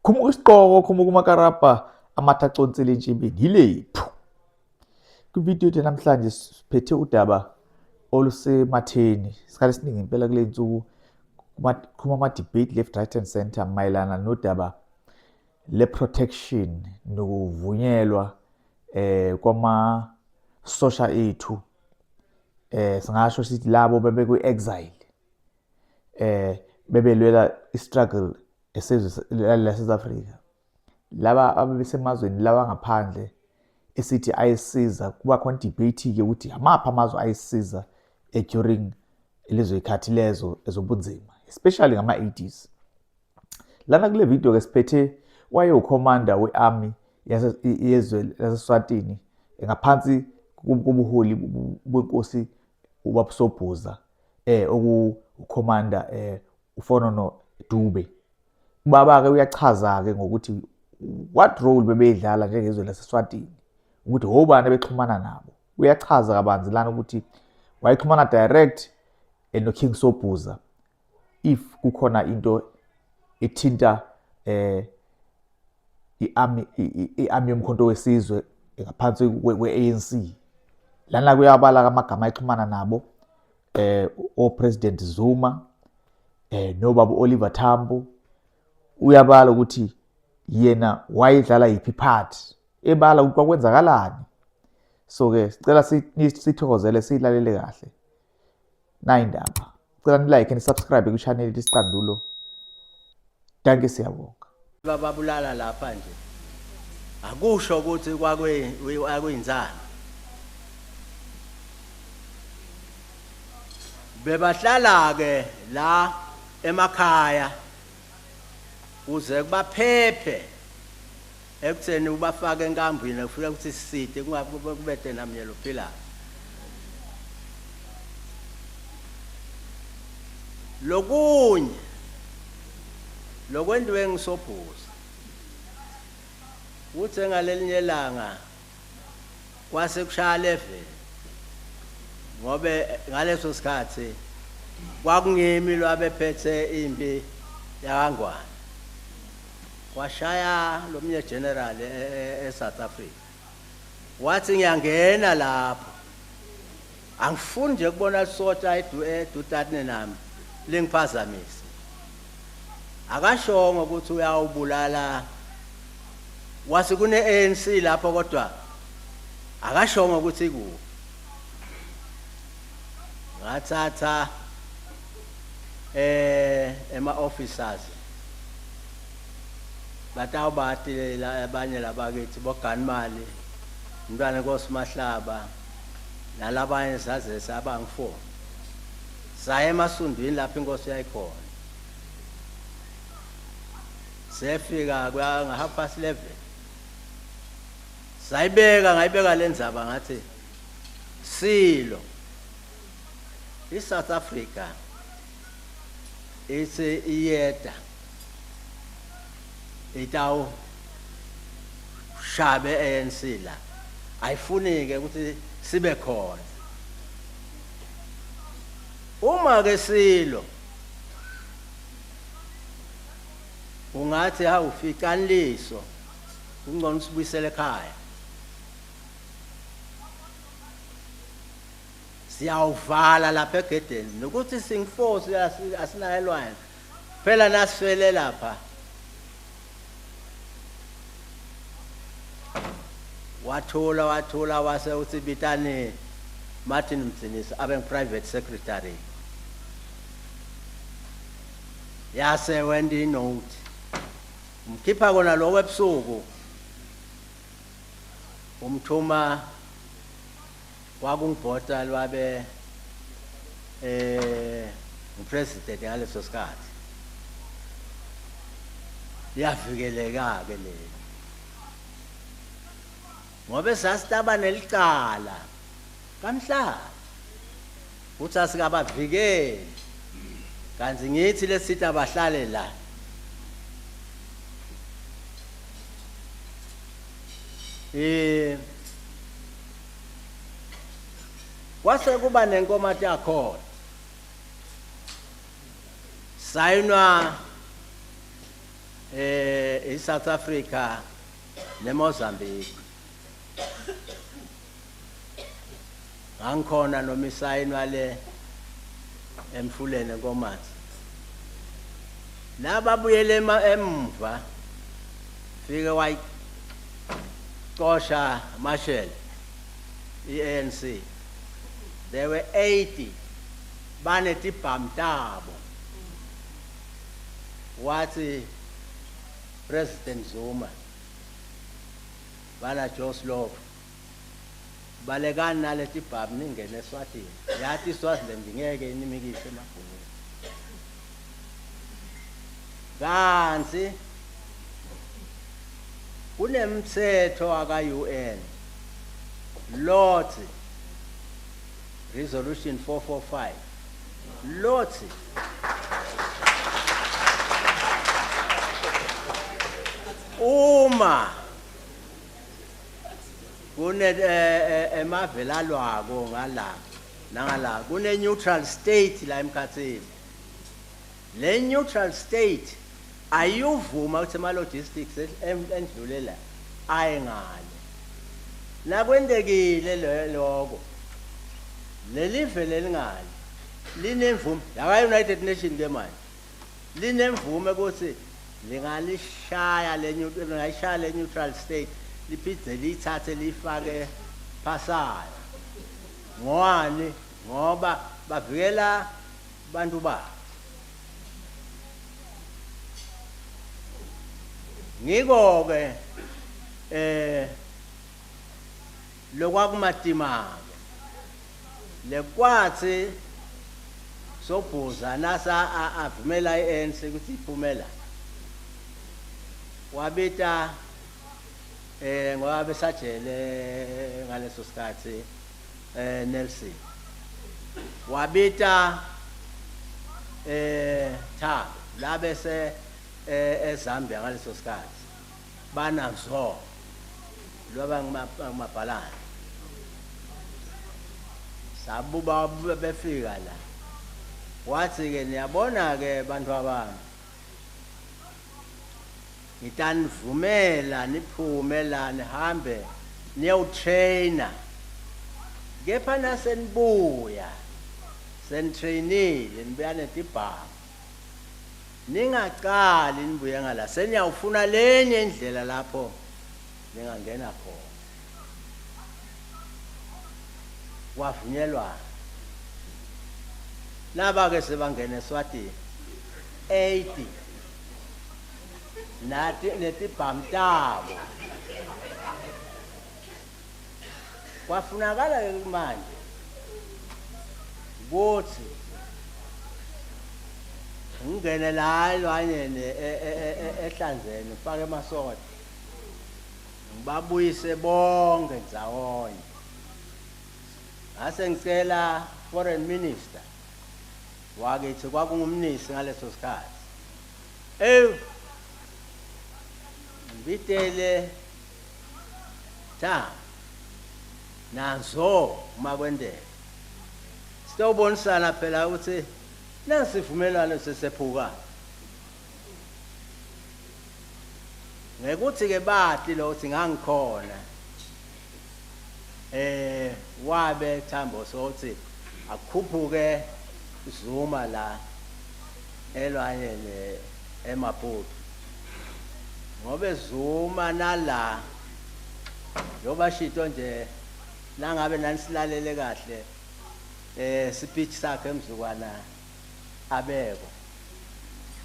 Khumuka isiqoko, khumuka umakarabha, amathe aconsele entshebeni, yilephu. Kwividiyo yethu namhlanje siphethe udaba olusematheni. Isikhathi esiningi impela kule nsuku kukhuluma ama-debate left, right and center mayelana nodaba le-protection nokuvunyelwa kwamasosha ethu singasho sithi labo bebekwi-exile bebelwela i-struggle esizwe lase-South Africa laba ababesemazweni lawa ngaphandle esithi ayisiza kuba khona debate ke ukuthi amaphi amazwe ayisiza during lezo zikhathi lezo ezobunzima especially ngama-80s. Lana kule video ke siphethe wayewukhomanda we-army yezwe laseSwatini ngaphansi kobuholi benkosi ubaba Sobhuza okukhomanda uFonono Dube. Ubaba ke uyachaza ke ngokuthi what role bebeyidlala njengezwe laseSwatini ukuthi obani bexhumana nabo. Uyachaza kabanzi lana ukuthi wayexhumana direct no King Sobhuza if kukhona into ethinta i-army i-army yomkhonto wesizwe ngaphansi kwe-ANC. Lana kuyabala amagama ayixhumana nabo o-President Zuma nobaba Oliver Tambo. Uyabala ukuthi yena wayedlala yiphi part, ebala ukuthi kwakwenzakalani. So ke sicela sithokozele silalele kahle nayi indaba. Cela ni like ni subscribe ku channel yethu Isiqandulo. Dankie, siyabonga. Bababulala lapha nje akusho ukuthi kwakuyinzana bebahlala ke la emakhaya kuze kubaphephe ekutheni ubafake enkambini kufike ukuthi siside kungakubede namnye lophilayo. Lokunye lokwentiwe ngisobhuza kuthe ngalelinye ilanga kwase kushaya 11 ngobe ngaleso sikhathi kwakungimi lwabephethe impi yakangwane kwashaya lomnye general eSouth Africa wathi ngiyangena lapho angifuni nje kubona lisotsha edutatne nami lingiphazamise. Akashongo ukuthi uyawubulala wathi kune ANC lapho kodwa akashongo ukuthi ikuphi. Ngathatha ema officers batawubati abanye labakithi boganimali umntwana Nkosi Mahlaba nalabanye saze saba ngu-4 saya emasundwini lapho inkosi yayikhona. Sefika nga 11:30 sayibeka ngayibeka le ndzaba ngathi silo iSouth Africa ithi iyeda itawu shabe ANC la ayifuni ke ukuthi sibe khona. Uma ke silo ungathi hawu ficani liso kungcono usibuyisele ekhaya siyawuvala lapha egedeni nokuthi singiforce asinayo elwandle phela nasifele lapha. Wathula wathula wase uthi bitani Martin Mdzinisi abe private secretary yase wenda inote umkhipha kona lo ebusuku umthuma kwakungibhota lwabe upresident ngaleso sikhathi. Yavikeleka ke le ngoba sasitaba nelicala kamhlaba uthi asikabavikeli kanti ngithi lesithi abahlale la. Kwase kuba nenkomati yakhona sayinwa iSouth Africa neMozambique. Ngangikhona noma isayinwa le emfuleni eNkomazi. Nababuyele emva fike wayicosha Machel i-ANC. There were 80 banetibhamu tabo. Wathi President Zuma bana Joe Slovo balekani naletibhamu ningene eSwatini. Yathi iSwaziland ngeke inimikise emabhunwini. Kanti kunemthetho aka UN lothi Resolution 445 lothi uma kune emavelalwako ngala nangala kune neutral state la emkhathini. Le neutral state ayuvuma ukuthi ama logistics endlule la aye ngale. Nakwendekile lokho lelive lelingale linemvume yaka United Nations ke manje linemvume ukuthi lingalishaya le lingayishaya le neutral state liphinde lithathe lifake phasayo. Ngowani? Ngoba bavikela bantu babo. Ngiko ke lokwakumatima ke lekwathi Sobhuza nasa avumela iANC ukuthi iphumela wabita ngoba besajele ngaleso sikhathi Nelson wabita Thabo la bese eZambia ngaleso sikhathi banazo loba ngumabhalane sabuba befika la wathi ke niyabona ke bantu abami ngitanivumela niphume la nihambe niyowutraina kepha nasenibuya senitrainile nibuya netibhamu ningaqali nibuye ngala seniyawufuna lenye indlela lapho ningangena khona. Kwavunyelwa laba ke sebangena eSwatini 80 nathi netibhamu tabo. Kwafunakala ke manje ukuthi ngingene la elwanyeni ehlanzeni ufake emasoda ngibabuyise bonke ndzawonye. Ngase ngicela foreign minister wakithi kwakungumnisi ngaleso sikhathi ngibitele ta nanzo uma kwendeka sitobonisana phela ukuthi nasivumelwano sesephuka ngekuthi ke bathi lo uthi ngangikhona wabe Thambo sothi akukhuphuke Zuma la elwanyeni eMaputo ngobe Zuma nala njoba shito nje nangabe nanisilalele kahle speech sakhe emzukwana abeko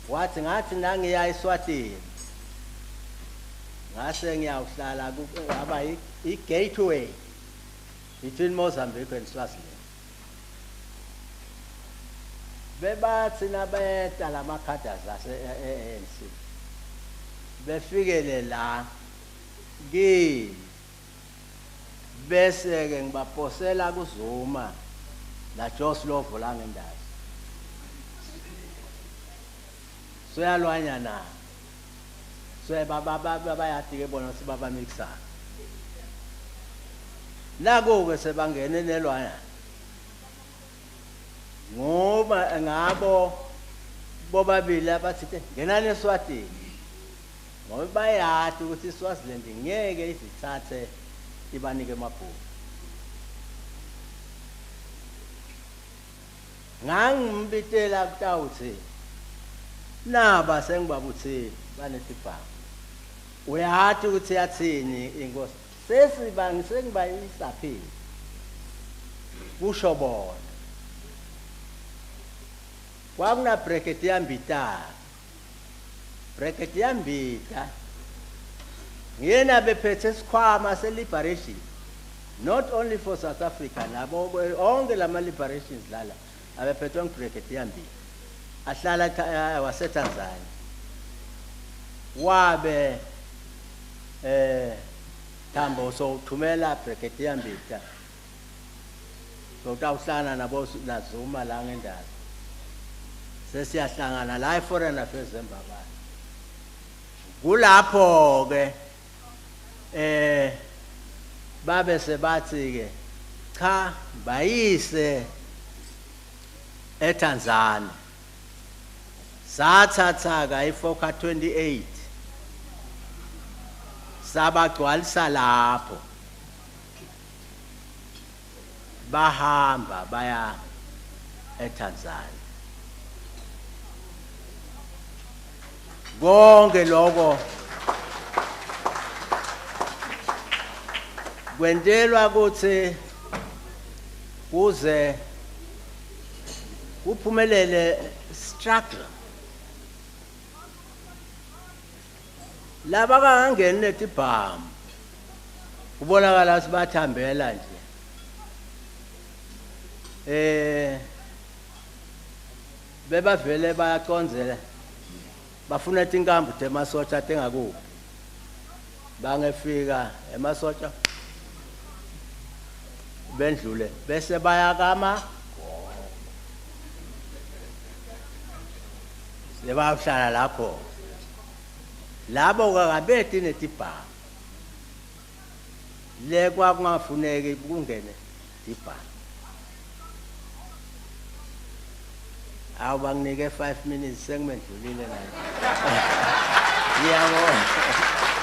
wathi ngathi nangiya eSwatini ngase ngiyawuhlala aba i-gateway between Mozambique and Swaziland. Bebathi nabeta lamakhadazi ase-ANC befikele la kimi bese ke ngibaposela kuZuma la Joe Slovo la ngendazi soyalwanya na so baba bayathi ke bona ukuthi babamikisa nako ke sebangene nelwanya ngoba ngabo bobabili abathi ngenani eSwatini Ngoba bayati ukuthi iSwaziland ngeke izithathe ibanike amabhuku. Ngangimbitela kutawuthi naba sengibabuthile banesibhamu. Uyati ukuthi yathini inkosi sesibangisengibayisaphile. Kusho bona. Kwakuna Brigadier Mbita. Brigadier Mbita ngiyena bephethe isikhwama se-liberation, not only for South Africa, nabo onke lama liberations lala abephethwe nguBrigadier Mbita, ahlala waseTanzania. Wabe Thambo sowuthumela Brigadier Mbita sowutawuhlangana nabo naZuma la ngendaba, sesiyahlangana la eForeign Affairs eMbabane. Kulapho ke babe sebathi ke cha bayise eTanzania. Sathatha ka iFokker 28 sabagcwalisa lapho, bahamba baya eTanzania. Konke lokho kwentelwa ukuthi kuze kuphumelele struggle. Laba kangangeni letibhamu kubonakala sibathambela nje. Bebavele bayacondzela bafuna tinkambu temasotsha tengakuphi. Bangefika emasotsha bendlule bese bayakama sebayohlala lapho. Labo kakabeti netibhamu le kwakungafuneki kungene tibhamu. Awu banginike 5 minutes sengimendlulile naye. Ngiyabonga.